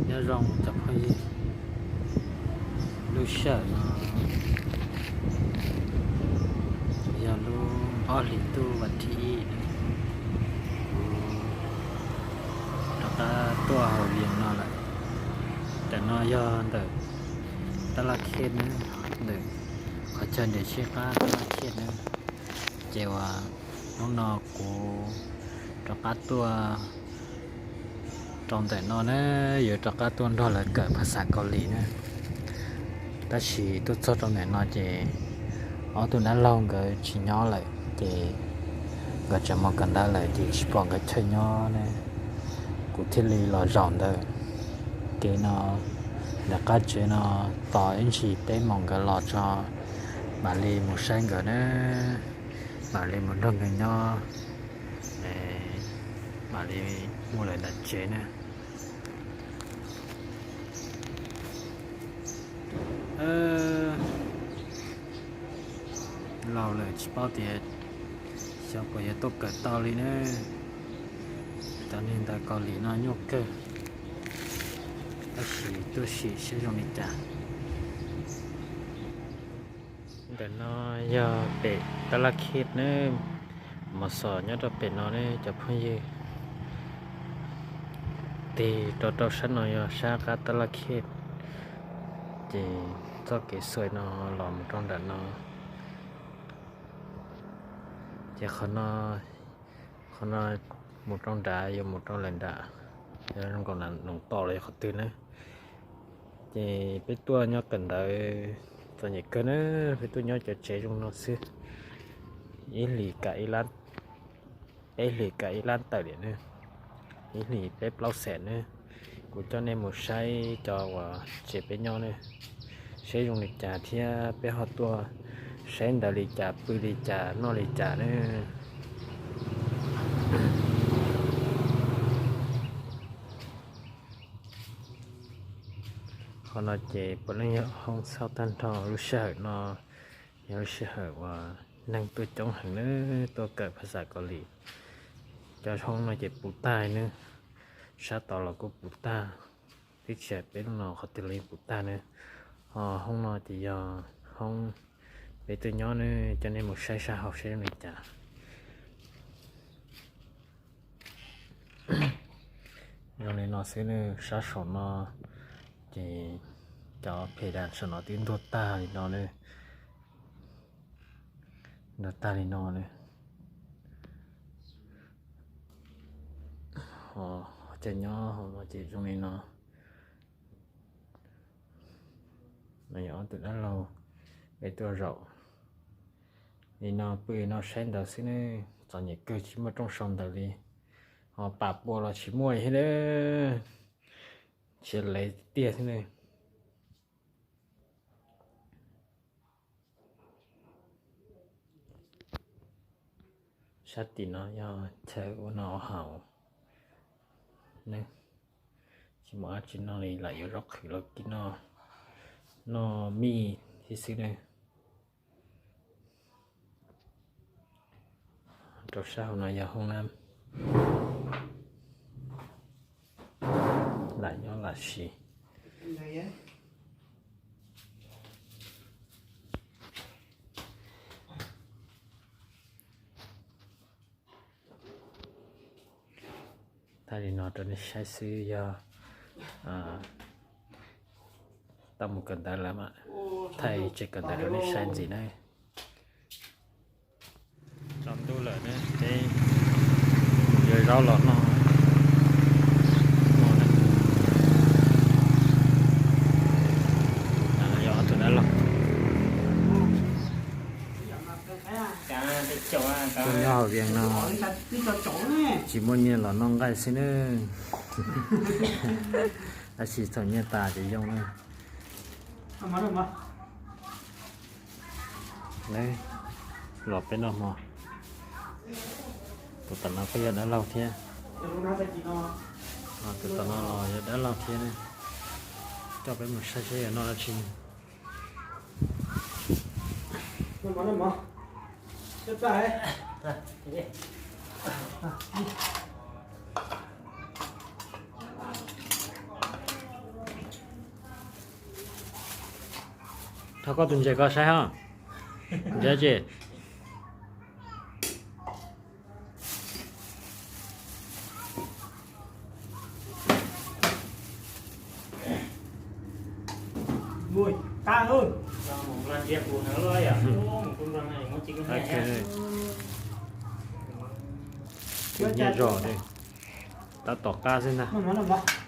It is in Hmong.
Nyob zoo cov phooj ywg, lub sij hawm no yog lub ob hlis ntuj vas thib ib na, kuv rov qab tuaj hauv Vias no lawm. Ntawm no yog ntawm Tab Laj Khej na, ntawm qhov chaw nres tsheb qab Tab Laj Khej na. Ces uas hnub no kuv rov qab tuaj rau ntawm no na, yuav rov qab tuaj nrog lawv kawm phas xas Kaus Lim na. Tab sis tuaj txog rau ntawm no ces ob tug dab laug nkawd tsis nyob lawm ces nkawd tseem mus kawm ntawv lawm ces tsis pom nkawd chaw nyob ne, kuv thiaj li los zaum ntawm kev no, ntawm qab tsev no tos ib ntsis peb moos nkawd los tso mam li mus saib nkawd na, mam li mus nrog nkawd nyob, mam li mus lawm nram tsev na. Laus lawm tsis paub tias xyov puas yuav tuaj kawm tau li na. Cov niag ntawv Kaus Lim no nyuaj kawg, tab sis tuaj sim saib zoo li cas. Ntawm no yog pem Tab Laj Khej na, Mos Xos nyob rau pem no ne cov phooj ywg. Tig rau rau sab no yog sab qab Tab Laj Khej, ces txoj kev xuaim no los mus rau nram no. Ces qhov no, qhov no mus rau nrad yuav mus rau lawm nrad, yog zoo nkaus nws tom los yog qhov twg na. Ces peb tuaj nyob kawm ntawv txom nyem kawg na, peb tuaj nyob cov tsev zoo no xwb. Ib hlis kam ib lab, peb hlis kam ib lab tawm liam na, ib hlis peb plaub xees na. Kuv coj nej mus saib cov uas tsev peb nyob ne, saib zoo li cas thiab peb ho tuaj saib ntawv li cas, pw li cas, noj li cas na. Qhov no ces puav leej yog hoob xauj tag nrho. Lub sij hawm no yog lub sij hawm uas neeg tuaj coob heev na, tuaj kawm phas xas Kaus Lim. Cov hoob no ces puv tag ne, sab tod los kuj puv tag, twb tsis hais peb lub no qhov twg los yeej puv tag ne. Ho hoob no ces yog hoob peb tuaj nyob ne, coj nej mus saib sab hauv saib zoo li cas. Zoo li no xwb ne, sab saum no ces cov phem das saum no twb ntuag tag li no ne, ntuag tag li no ne. Ho cov nyob hauv no ces zoo li no. No yog ob tug dab laug peb tuaj zaum li no pw no saib ntawv xwb ne, txom nyem kawg tsis muaj rooj sau ntawv li, ho pam pua los tsis muaj li thiab, tsis lev tiag xwb ne. Sab tim no yog chaw ua noj ua haus ne, tsis muaj dab tsi noj li, lam yuav zaub qhwv los kib noj, noj mij thiab xwb ne. Rau sab hauv no yog hoob nab, lam nyob lam siv. Thaij li no rau nej saib xwb, yog tau mus kawm ntawv lawm mas thaij tsev kawm ntawv rau nej saib ntxiv na. Tsaus ntuj lawm ne, peb yuav zaub los noj. Yog ob tug dab laug tuaj nyob hauv Vias no, tsis muaj nyiaj los noj nqaij xwb ne. Tab sis thaum nyiaj tas ces yoo na. Los peb noj hmo. Tus tom no kuj yog dab laug thiab. Tus tom no los yog dab laug thiab ne. Coj peb mus saib saib yog noj dab tsi. Thov koj tus ntses koj saib ho. Ntses tsi? Nyiaj zog, tab tom qab xwb ntag.